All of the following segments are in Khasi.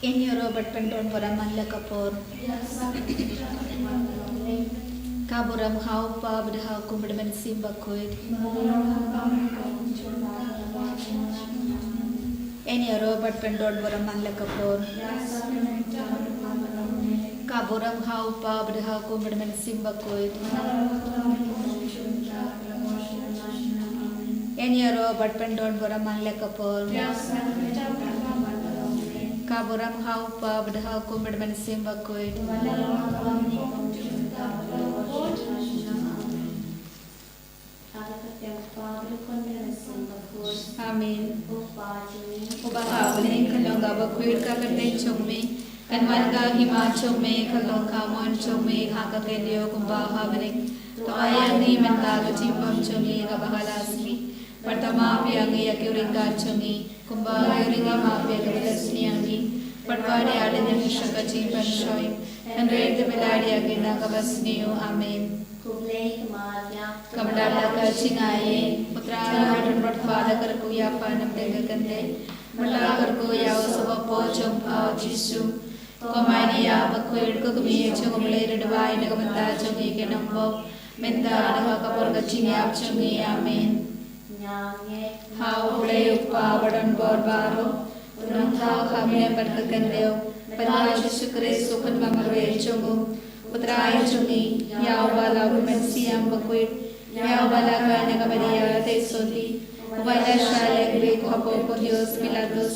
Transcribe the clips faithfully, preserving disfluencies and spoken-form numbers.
Ngin ïaroh bad pyndon burom man la ka por. Ka burom ha u Kpa bad ha u Khun bad ha u Mynsiem Bakhuid. Ngin ïaroh bad pyndon burom man la ka por. Ka burom ha u Kpa bad ha u Khun bad ha u Mynsiem Bakhuid. Ngin ïaroh bad pyndon burom man la ka por. Ka burom ha u Kpa bad ha u Khun bad ha u Mynsiem Bakhuid. Amen. U Kpa ha bneng, kan long ka bakhuid ka kyrteng jong me. Kan wan ka hima jong me, kan long ka mon jong me ha ka khyndiat kumba ha bneng. To ai ïa ngi mynta ka jingbam jong ngi kaba ha la sngi. Bad to map ïa ngi ïa ki ryngkat jong ngi, kumba ngi ruh ngi map ïa kiba la sniew ïa ngi. Bad wat ïa leit ïa ngi sha ka jingpynshoi, hynrei to pynlait ïa ngi na kaba sniew. Amen. Khublei ko Maria, ka mad la ka jingaiei, U Trai u don bad pha, la kyrkhu ïa pha na pdeng ka kynthei, bad la kyrkhu ïa u sawa ka por jong pha u Jisu. Ko Maria bakhuid, ko kmie jong U Blei, rit duwai na ka bynta jong ngi ki nongpop, mynta bad ha ka por ka jingïap jong ngi. Amen. Ha U Blei U Kpa uba don bor baroh, u nongthaw ha bneng bad ha ka khyndew, bad ha U Jisu Khrist u Khun bamarwei jong u, U Trai jong ngi, ïa uba la u Mynsiem Bakhuid, ïa uba la ka na ka Maria theisotti, uba la shah lehbeiñ hapoh Pontius Pilatus,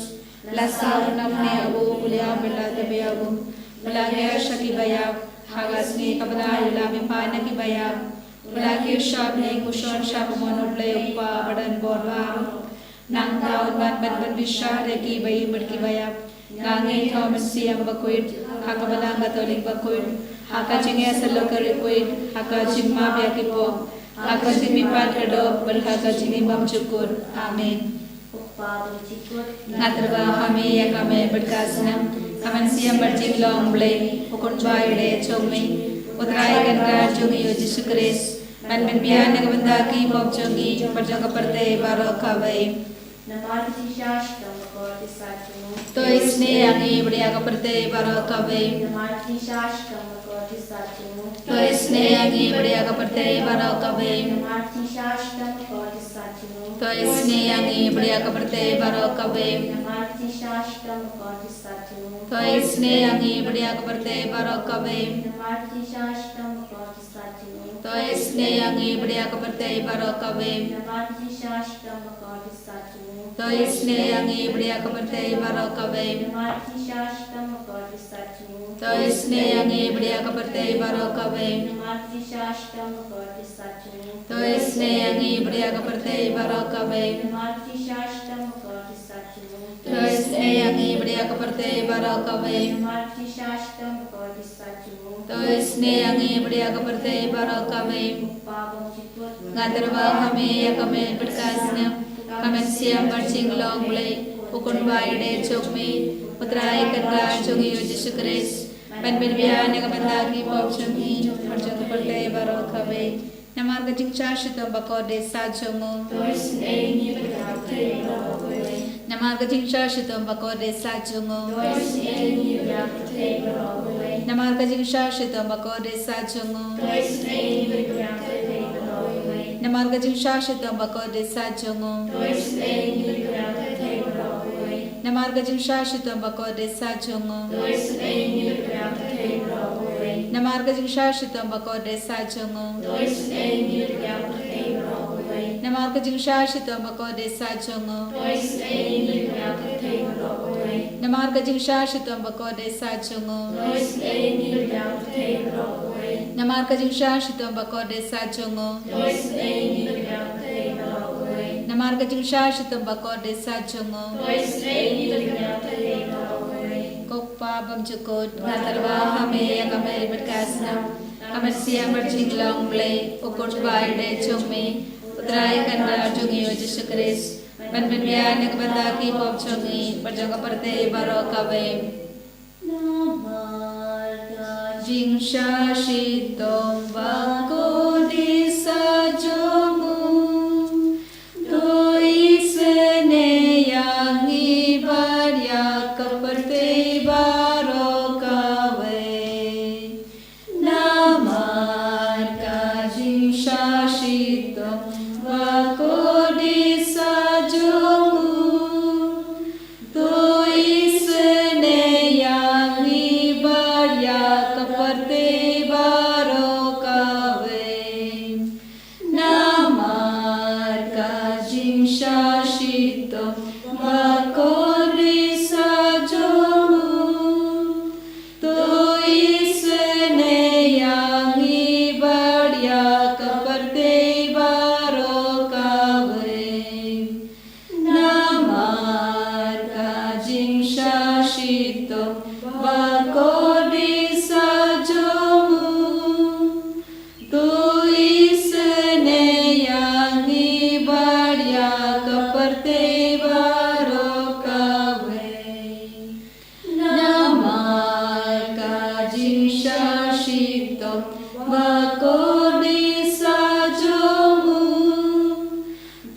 la saw, u nang ne u, u la ïam, la tep ïa u, u la ker sha ki baïap, ha ka sngi kaba lai u la mihpat na ki baïap, u la kiew sha bneng, u shong sha ka mon U Blei U Kpa uba don bor baroh. Nangta un wan ban pynbishar ïa ki ba im bad ki ba ïap. Nga ngeit ha u Mynsiem Bakhuid, ha ka Balang Katholik bakhuid, ha ka jingïasyllok bakhuid, ha ka jingmap ïa ki pop, ha ka jingmihpat ka doh, bad ha ka jingbymjukut. Amen. Nga tyrwa ha me ïa ka met bad ka snam, ka mynsiem bad jinglong Blei, u Khun ba ïeit jong me, U Trai Kynrad jong ngi u Jisu Khrist, ban pynbiang na ka bynta ki pop jong ngi bad jong ka pyrthei baroh kawei. Namar ka jingshisha shitom bakordit sat jong u. To isynei ïa ngi bad ïa ka pyrthei baroh kawei. Namar ka jingshisha shitom bakordit sat jong u. To isynei ïa ngi bad ïa ka pyrthei baroh kawei. Namar ka jingshisha shitom bakordit sat jong u. To isynei ïa ngi bad ïa ka pyrthei baroh kawei. Namar ka jingshisha shitom bakordit sat jong u. To isynei ïa ngi bad ïa ka pyrthei baroh kawei. Namar ka jingshisha shitom bakordit sat jong u. To isynei ïa ngi bad ïa ka pyrthei baroh kawei. Namar ka jingshisha shitom bakordit sat jong u. To isynei ïa ngi bad ïa ka pyrthei baroh kawei. Namar ka jingshisha shitom bakordit sat jong u. To isynei ïa ngi bad ïa ka pyrthei baroh kawei. Namar ka jingshisha shitom bakordit sat jong u. To isynei ïa ngi bad ïa ka pyrthei baroh kawei. Namar ka jingshisha shitom bakordit sat jong u. To isynei ïa ngi bad ïa ka pyrthei baroh kawei. Namar ka jingshisha shitom bakordit sat jong u. To isynei ïa ngi bad ïa ka pyrthei baroh kawei. Nga tyrwa ha me ïa ka met bad ka snam, ka mynsiem bad jinglong Blei, u Khun ba ïeit jong me, U Trai Kynrad jong ngi u Jisu Khrist, ban pynbiang na ka bynta ki pop jong ngi bad jong ka pyrthei baroh kawei. Namar ka jingshisha shitom bakordit sat jong u. To isynei ïa ngi bad ïa ka pyrthei baroh kawei. Namar ka jingshisha shitom bakordit sat jong u. To isynei ïa ngi bad ïa ka pyrthei baroh kawei. Namar ka jingshisha shitom bakordit sat jong u. To isynei ïa ngi bad ïa ka pyrthei baroh kawei. Namar ka jingshisha shitom bakordit sat jong u. To isynei ïa ngi bad ïa ka pyrthei baroh kawei. Namar ka jingshisha shitom bakordit sat jong u. To isynei ïa ngi bad ïa ka pyrthei baroh kawei. Namar ka jingshisha shitom bakordit sat jong u. To isynei ïa ngi bad ïa ka pyrthei baroh kawei. Namar ka jingshisha shitom bakordit sat jong u. To isynei ïa ngi bad ïa ka pyrthei baroh kawei. Namar ka jingshisha shitom bakordit sat jong u. To isynei ïa ngi bad ïa ka pyrthei baroh kawei. Namar ka jingshisha shitom bakordit sat jong u. To isynei ïa ngi bad ïa ka pyrthei baroh kawei. Namar ka jingshisha shitom bakordit sat jong u. To isynei ïa ngi bad ïa ka pyrthei baroh kawei. Ko Kpa bymjukut, nga tyrwa ha me ïa ka met bad ka snam, ka mynsiem bad jinglong Blei, u Khun ba ïeit jong me, U Trai Kynrad jong ngi u Jisu Khrist, ban pynbiang na ka bynta ki pop jong ngi bad jong ka pyrthei baroh kawei. Namar ka jingshisha shitom bakordit sat jong u. To isynei ïa ngi bad ïa ka pyrthei baroh Shitom ba kordit sha jong u.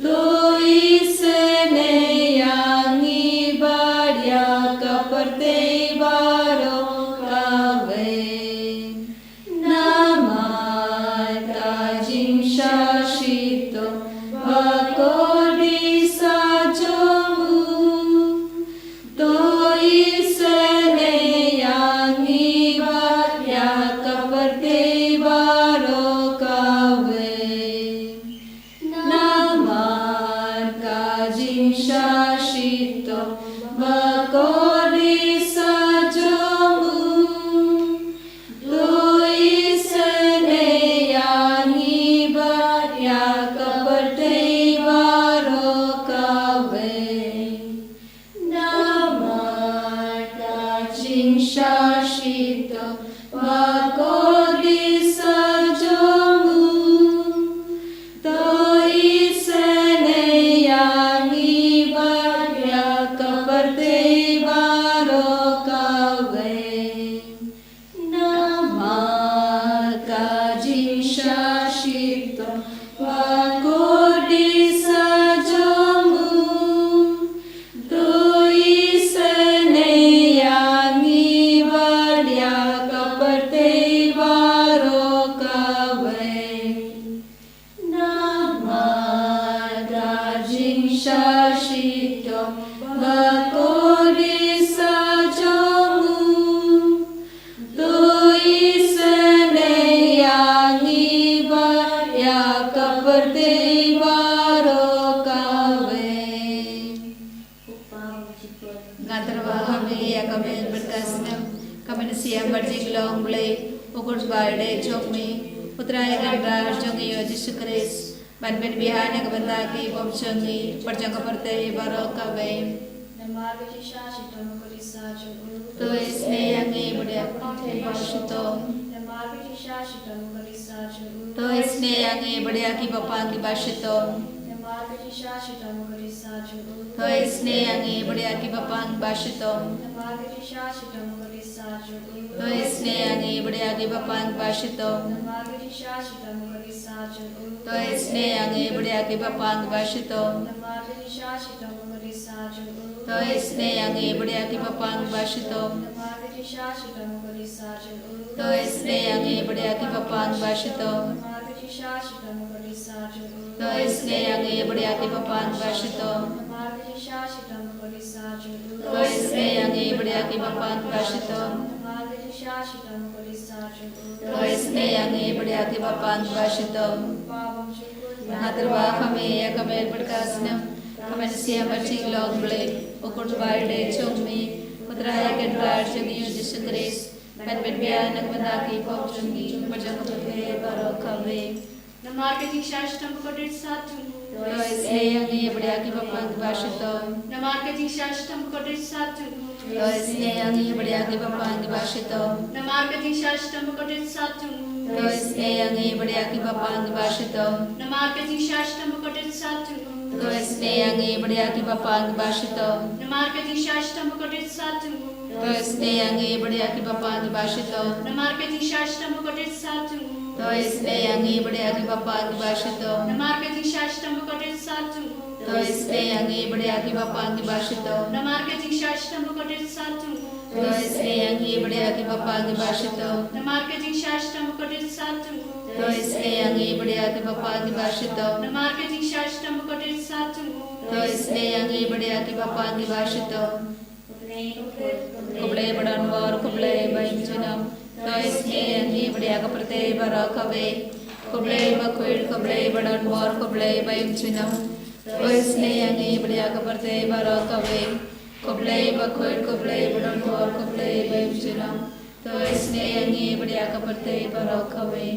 To isynei ïa ngi bad ïa ka pyrthei baroh kawei. Namar ka jingshah shitom ba kordit sha jong u. To isynei ïa ngi bad ïa ka pyrthei baroh kawei. Namar ka jingshah shitom ba kordit sha jong u. To isynei ïa ngi bad ïa ka pyrthei baroh kawei. Namar ka jingshah shitom ba kordit sha jong u. To isynei ïa ngi bad ïa ka pyrthei baroh kawei. Namar ka jingshah shitom ba kordit sha jong u. To isynei ïa ngi bad ïa ka pyrthei baroh kawei. Namar ka jingshah shitom ba kordit sha jong u. To isynei ïa ngi bad ïa ka pyrthei baroh kawei. Nga tyrwa ha me ïa ka miet bad ka snem, ka mynsiem bad jinglong Blei, u Kynrad ba ïeit jong me, u Trai Kynrad jong ngi u Jisu Khrist, ban pynbiang na ka bynta ki pop jong ngi bad jong ka pyrthei baroh kawei. Namar ka jingshah shitom ba kordit sha jong u. To isynei ïa ngi bad ïa ka pyrthei ba shitom. Namar ka jingshah shitom ba kordit sha jong u. To isynei ïa ngi bad ïa ki bapang ki ba shitom. Namar ka jingshah shitom ba kordit sha jong u. To isynei ïa ngi bad ïa ki bapang ki ba shitom. Namar ka jingshah shitom ba kordit sha jong u. To isynei ïa ngi bad ïa ki bapang ki ba shitom. Namar ka jingshah shitom ba kordit sha jong u. To isynei ïa ngi bad ïa ki bapang ki ba shitom. Namar ka jingshah shitom ba kordit sha jong u. To isynei ïa ngi bad ïa ki bapang ki ba shitom. Namar ka jingshah shitom ba kordit sha jong u. To isynei ïa ngi bad ïa ki bapang ki ba shitom. Namar ka jingshah shitom ba kordit sha jong u. To isynei ïa ngi bad ïa ki bapang ki ba shitom. Namar ka jingshah shitom ba kordit sha jong u. To isynei ïa ngi bad ïa ki bapang ki ba shitom. Namar ka jingshah shitom ba kordit sha jong u. To isynei ïa ngi bad ïa ki bapang ki ba shitom. Nga tyrwa ha me ïa ka miet bad ka snem, ka mynsiem bad jinglong Blei, u Kynrad ba ïeit jong me, u Trai Kynrad jong ngi u Jisu Khrist, ban pynbiang na ka bynta ki pop jong ngi bad jong ka pyrthei baroh kawei. Namar ka jingshah shitom ba kordit sha jong u. To isynei ïa ngi bad ïa ki bapang ki ba shitom. Namar ka jingshah shitom ba kordit sha jong u. To isynei ïa ngi bad ïa ki bapang ki ba shitom. Namar ka jingshah shitom ba kordit sha jong u. To isynei ïa ngi bad ïa ki bapang ki ba shitom. Namar ka jingshah shitom ba kordit sha jong u. To isynei ïa ngi bad ïa ki bapang ki ba shitom. Namar ka jingshah shitom ba kordit sha jong u. To isynei ïa ngi bad ïa ki bapang ki ba shitom. Namar ka jingshah shitom ba kordit sha jong u. To isynei ïa ngi bad ïa ki bapang ki ba shitom. Namar ka jingshah shitom ba kordit sha jong u. To isynei ïa ngi bad ïa ki bapang ki ba shitom. Namar ka jingshah shitom ba kordit sha jong u. To isynei ïa ngi bad ïa ki bapang ki ba shitom. Namar ka jingshah shitom ba kordit sha jong u. To isynei ïa ngi bad ïa ki bapang ki ba shitom. Namar ka jingshah shitom ba kordit sha jong u. To isynei ïa ngi bad ïa ki bapang ki ba shitom. Khublei badonbor, khublei ba im junom. To isynei ïa ngi bad ïa ka pyrthei baroh kawei. Khublei bakhuid, khublei badonbor, khublei ba im junom. To isynei ïa ngi bad ïa ka pyrthei baroh kawei. Khublei bakhuid, khublei badonbor, khublei ba im junom. To isynei ïa ngi bad ïa ka pyrthei baroh kawei.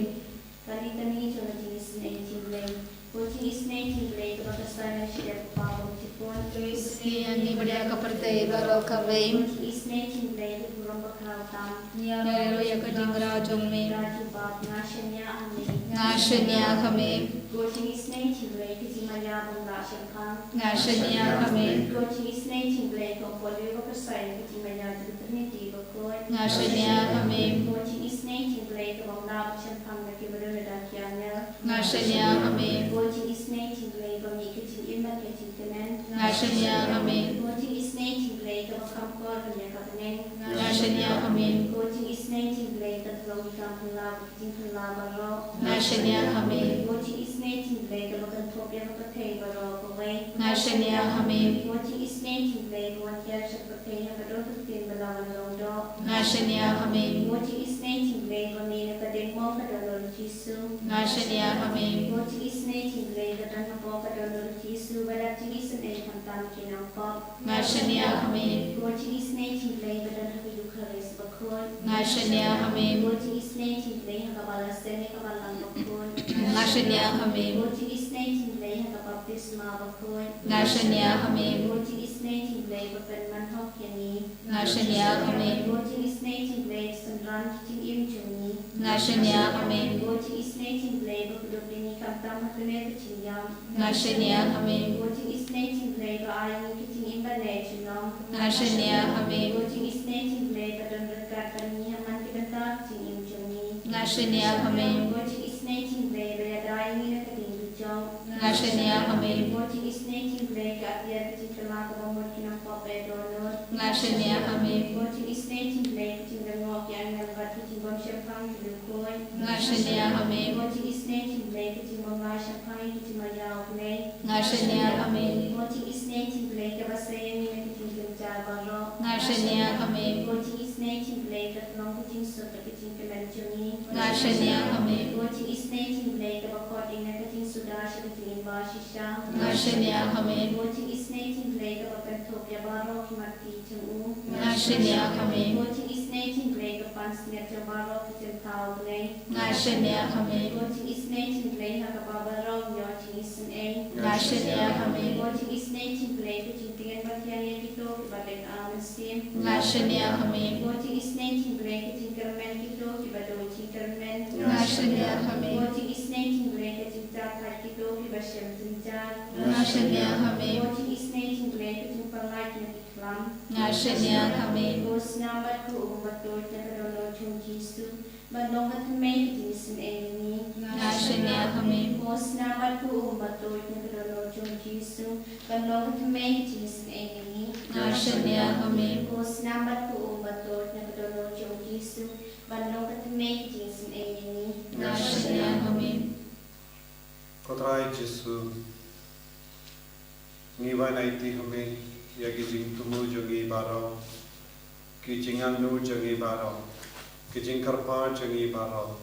Kane ka sngi jong ka jingisynei jong U Blei. Ko jingisynei jong U Blei kaba ka saiñ na shiliang u Kpa bymjukut. To isynei ïa ngi bad ïa ka pyrthei baroh kawei. Ko jingisynei jong U Blei, ko burom bakla tam. Ngi ïa ruh ïa ka jingïaroh jong me. Ka jubab nga shaniah hangne. Nga Nga shaniah ha me. Ko jingisynei jong U Blei, ka jingmaïa bym lah shemphang. Nga shaniah ha me. Ko jingisynei jong U Blei, kaba poi lypa pyrshah ïa ka jingmaïa jong ka Trinity bakhuid. Nga shaniah ha me. Ko jingisynei jong U Blei, ka bym lah ban shemphang da kiba don lada ki angel. Nga shaniah ha me. Ko jingisynei jong U Blei, ba mih ka jingim bad ka jingkmen. Nga shaniah ha me. Ko jingisynei jong U Blei, kaba kham kor ban ïa ka bneng. Nga shaniah ha me. Ko jingisynei jong U Blei, ka tyllong ki kam phylla, ki jingphylla baroh. Nga shaniah ha me. Ko jingisynei jong U Blei, kaba kynthup ïa ka pyrthei baroh kawei. Nga shaniah ha me. Ko jingisynei jong U Blei, ba wan hiar sha ka pyrthei ha ka dur ka ktien ba la wan long doh. Nga shaniah ha me. Ko jingisynei jong U Blei, ba mih na ka diengmong ka don U Jisu. Nga shaniah ha me. Ko jingisynei jong U Blei, ba don hapoh ka don U Jisu, ba dap jingisynei khamtam ki nongpop. Nga shaniah ha me. Ko jingisynei jong U Blei, ba don ha ka Eukharist bakhuid. Nga shaniah ha me. Ko jingisynei jong U Blei, ha kaba la seng ïa ka balang bakhuid. Nga shaniah ha me. Ko jingisynei jong U Blei, ha ka baptisma bakhuid. Nga shaniah ha me. Ko jingisynei jong U Blei, ba pynman hok ïa ngi. Nga shaniah ha me. Ko jingisynei jong U Blei, ba synran ki jingim jong ngi. Nga shaniah ha me. Ko jingisynei jong U Blei, ba kdup ïa ngi khamtam ha kane ka jingïap. Nga shaniah ha me. Ko jingisynei jong U Blei, ba ai ïa ngi ka jingim ban leh junom. Nga shaniah ha me. Ko jingisynei jong U Blei, ba don ryngkat bad ngi ha man ki bynta ka jingim jong ngi. Nga shaniah ha me. Ko jingisynei jong U Blei, ba ïada ïa ngi na ka diengdujok. Nga shaniah ha me. Ko jingisynei jong U Blei, ka ap ïa ka jingkylla kaba mut ki nongpop eh dohnud. Nga shaniah ha me. Ko jingisynei jong U Blei, ka jinglyngngoh ki angel bad ka jingbym shemphang ki riewkhuid. Nga shaniah ha me. Ko jingisynei jong U Blei, ka jingbym lah shemphang ïa ka jingmaïa U Blei. Nga shaniah ha me. Ko jingisynei jong U Blei, kaba sei ïa ngi na ka jingjynjar baroh. Nga shaniah ha me. Ko jingisynei jong U Blei, ka tyllong ka jingsuk bad ka jingkmen jong ngi. Nga shaniah ha me. Ko jingisynei jong U Blei, kaba khot ïa ngi na ka jingsuda sha ka jingim bashisha. Nga shaniah ha me. Ko jingisynei jong U Blei, kaba kynthup ïa baroh ki mat ki jong u. Nga shaniah ha me. Ko jingisynei jong U Blei, ka pansngiat jong baroh ki jingthaw U Blei. Nga shaniah ha me. Ko jingisynei jong U Blei, ha kaba baroh ngi ïoh jingisynei. Nga shaniah ha me. Ko jingisynei jong U Blei, ka jingtngen ba thiang ïa kito kiba leit ar mynsiem. Nga shaniah ha me. Ko jingisynei jong U Blei, ka jingkyrmen kito kiba duh jingkyrmen. Nga shaniah ha me. Ko jingisynei jong U Blei, ka jingthait kito kiba shem jynjar. Nga shaniah ha me. Ko jingisynei jong U Blei, ka jingpynlait na ki khlam. Nga shaniah ha me. Ko snam bad ko um ba tuid na ka dohnud jong U Jisu, ban long ka thymmei ka jingisynei ïa ngi. Nga shaniah ha me. Ko snam bad ko um ba tuid na ka dohnud jong U Jisu, ban long ka thymmei ka jingisynei ïa ngi. Nga shaniah ha me. Ko snam bad ko um ba tuid na ka dohnud jong U Jisu, ban long ka thymmei ka jingisynei ïa ngi. Nga shaniah ha me. Ko Trai Jisu, ngi wan aiti ha me ïa ki jingthmu jong ngi baroh, ki jingangnud jong ngi baroh, ki jingkyrpad jong ngi baroh.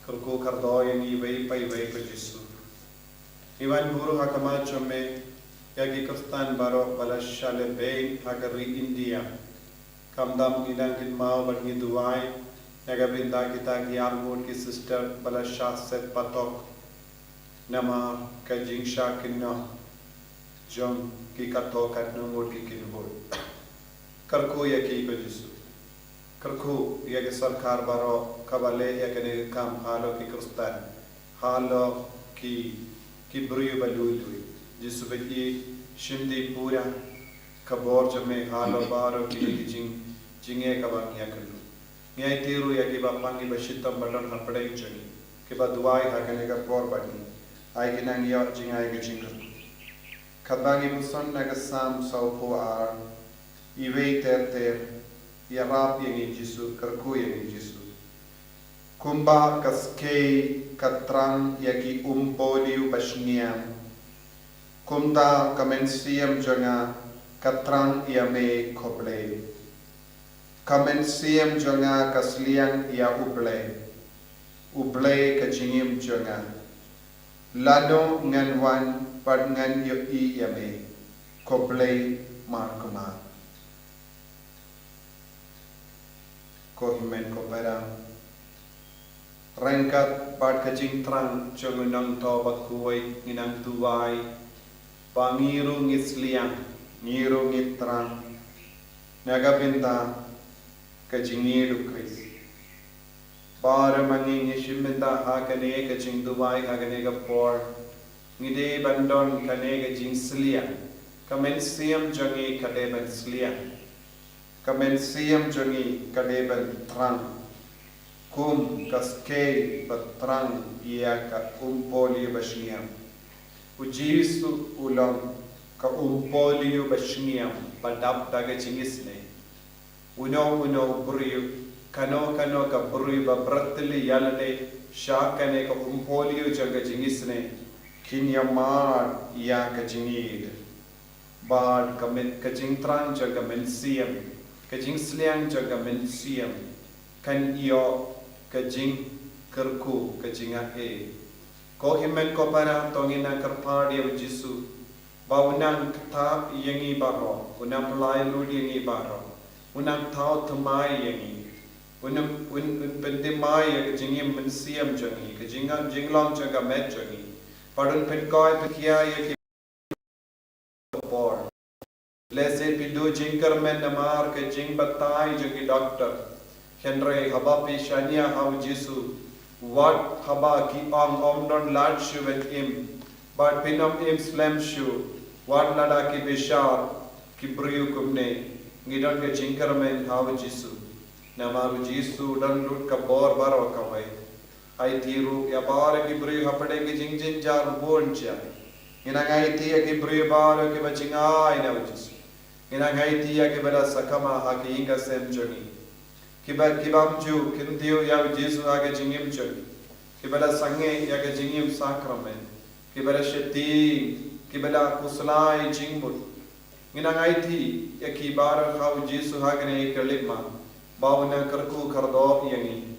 Kyrkhu kyrdoh ïa ngi iwei pa iwei, ko Jisu. Ngi wan burom ha khmat jong me ïa ki Khristan baroh ba la shah lehbeiñ ha ka ri India. Khamtam ngi dang kynmaw bad ngi duwai na ka bynta kita ki arngut ki sister ba la shah set patok namar ka jingshah kynnoh jong ki katto katne ngut ki kynhun. Kyrkhu ïa ki, ko Jisu. Kyrkhu ïa ka sorkar baroh kaba leh ïa kane ka kam halor ki Khristan, halor ki, ki briew ba lui lui. Jisu, ba ki shim dei pura ka bor jong me halor baroh kine ki jing, jingeh kaba ngi ïakynduh. Ngi aiti ruh ïa kiba pang, kiba shitom ba don hapdeng jong ngi, kiba duwai ha kane ka por bad ngi. Ai ki nang ïoh jingai ka jingkyrkhu. Katba ngi puson na ka Salm sawphew ar, iwei ter ter, ïarap ïa ngi Jisu, kyrkhu ïa ngi Jisu. Kumba ka skei ka trang ïa ki umpohliew ba shngiam, kumta ka mynsiem jong nga ka trang ïa me, ko Blei. Ka mynsiem jong nga ka sliang ïa U Blei, U Blei ka jingim jong nga. Lano ngan wan bad ngan ïohi ïa me, ko Blei markhmat. Ko hynmen ko para, ryngkat bad ka jingthrang jong u nongthoh bakhuid, ngi nang duwai ba ngi ruh ngi sliang, ngi ruh ngi thrang na ka bynta ka jingïeit u Khrist. Baroh ma ngi ngi shim mynta ha kane ka jingduwai ha kane ka por. Ngi dei ban don kane ka jingsliang. Ka mynsiem jong ngi ka dei ban sliang. Ka mynsiem jong ngi ka dei ban trang. Kum ka skei ba trang ïa ka umpohliew bashngiam. U Jisu u long ka umpohliew bashngiam ba dap da ka jingisynei. Uno uno u briew, kano kano ka briew ba bret tylli ïa lade sha kane ka umpohliew jong ka jingisynei, kin ïamad ïa ka jingïeit. Bad ka, ka jingthrang jong ka mynsiem, ka jingsliang jong ka mynsiem, kan ïoh ka jingkyrkhu, ka jingaiei. Ko hynmen ko para, to ngin nang kyrpad ïa u Jisu ba un nang ktah ïa ngi baroh, un nang pynlait lut ïa ngi baroh, un nang thaw thymmai ïa ngi, un, un, un pynthymmai ïa ka jingim mynsiem jong ngi, ka jing, jinglong jong ka met jong ngi. Bad un pynkoit pynkhia ïa ki por. Lehse phi duh jingkyrmen namar ka jingbatai jong ki doktor. Hynrei haba phi shaniah ha u Jisu, wat haba ki ong ym don lad shuh ban im, bad phin ym im slem shuh, wat lada ki bishar, ki briew kumne, ngi don ka jingkyrmen ha u Jisu. Namar u Jisu u don lut ka bor baroh kawei. Aiti ruh ïa baroh ki briew hapdeng ki jingjynjar bun jait. Ngin nang aiti ïa ki briew baroh kiba jingai na u Jisu. Ngin nang aiti ïa kiba la sakma ha ka ïing ka sem jong ngi. Kiba, kiba ym ju kyntiew ïa u Jisu ha ka jingim jong ngi. Kiba la sangeh ïa ka jingim sakramen. Kiba la sheptieng, kiba la khuslai jingmut. Ngin nang aiti ïa ki baroh ha u Jisu ha kane ka lipmat, ba un nang kyrkhu kyrdoh ïa ngi.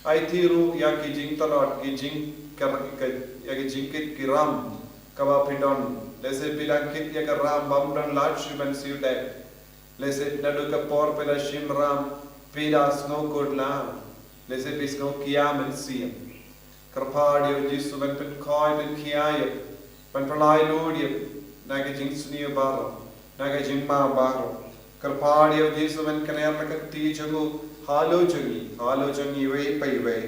Aiti ruh ïa ki jingtlot, ki jing, ka, ka, ïa ki jingkit ki ram, kaba phi don. Lehse phi dang kit ïa ka ram bym don lad shuh ban siew dep. Lehse naduh ka por phi la shim ram, phi da sngewkhuslai. Lehse phi sngew khia mynsiem. Kyrpad ïa u Jisu ban pynkoit pynkhia ïa, ban pynlait lut ïa, na ka jingsniew baroh, na ka jingma baroh. Kyrpad ïa u Jisu ban kner la ka kti jong u halor jong ngi, halor jong ngi iwei pa iwei.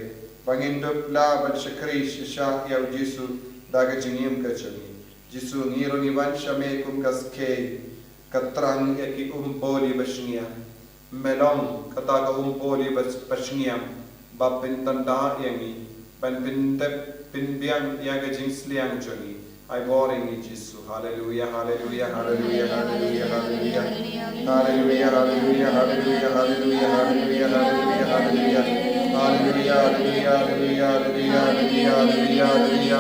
Ba ngin dup lah ban shakri shisha ïa u Jisu da ka jingim ka jong ngi. Jisu, ngi ruh ngi wan sha me kum ka skei, ka trang ïa ki umpohliew bashngiam. Me long kata ka umpohliew bas-, bashngiam, ba pyntanda ïa ngi, ban pyntep pynbiang ïa ka jingsliang jong ngi. Ai bor ïa ngi Jisu. Haleluia, haleluia, haleluia, haleluia, haleluia. Haleluia, haleluia, haleluia, haleluia, haleluia, haleluia, haleluia. Haleluia, haleluia, haleluia, haleluia.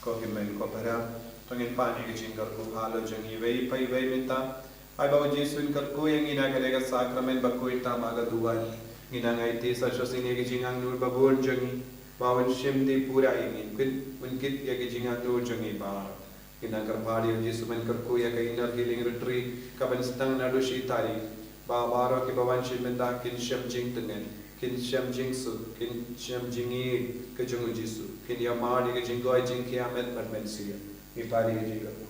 Ko hynmen ko para, to ngin pan ïa ka jingkyrkhu halor jong ngi iwei pa iwei mynta. Ai ba u Jisu un kyrkhu ïa ngi na kane ka sakramen bakhuid tam ha ka duwan. Ngi nang aiti sa shisien ïa ka jingangnud ba bun jong ngi, ba un shim dih pura ïa ngi, un kit, un kit ïa ka jingangnud jong ngi baroh. Ngin nang kyrpad ïa u Jisu ban kyrkhu ïa ka Inner Healing Retreat kaban sdang naduh shi tarik, ba baroh kiba wan sha mynta kin shem jingtngen, kin shem jingsuk, kin shem jingïeit ka jong u Jisu, kin ïamad ïa ka jingduwai jingkhia met bad mynsiem. Ngi pan ïa ka jingkyrkhu.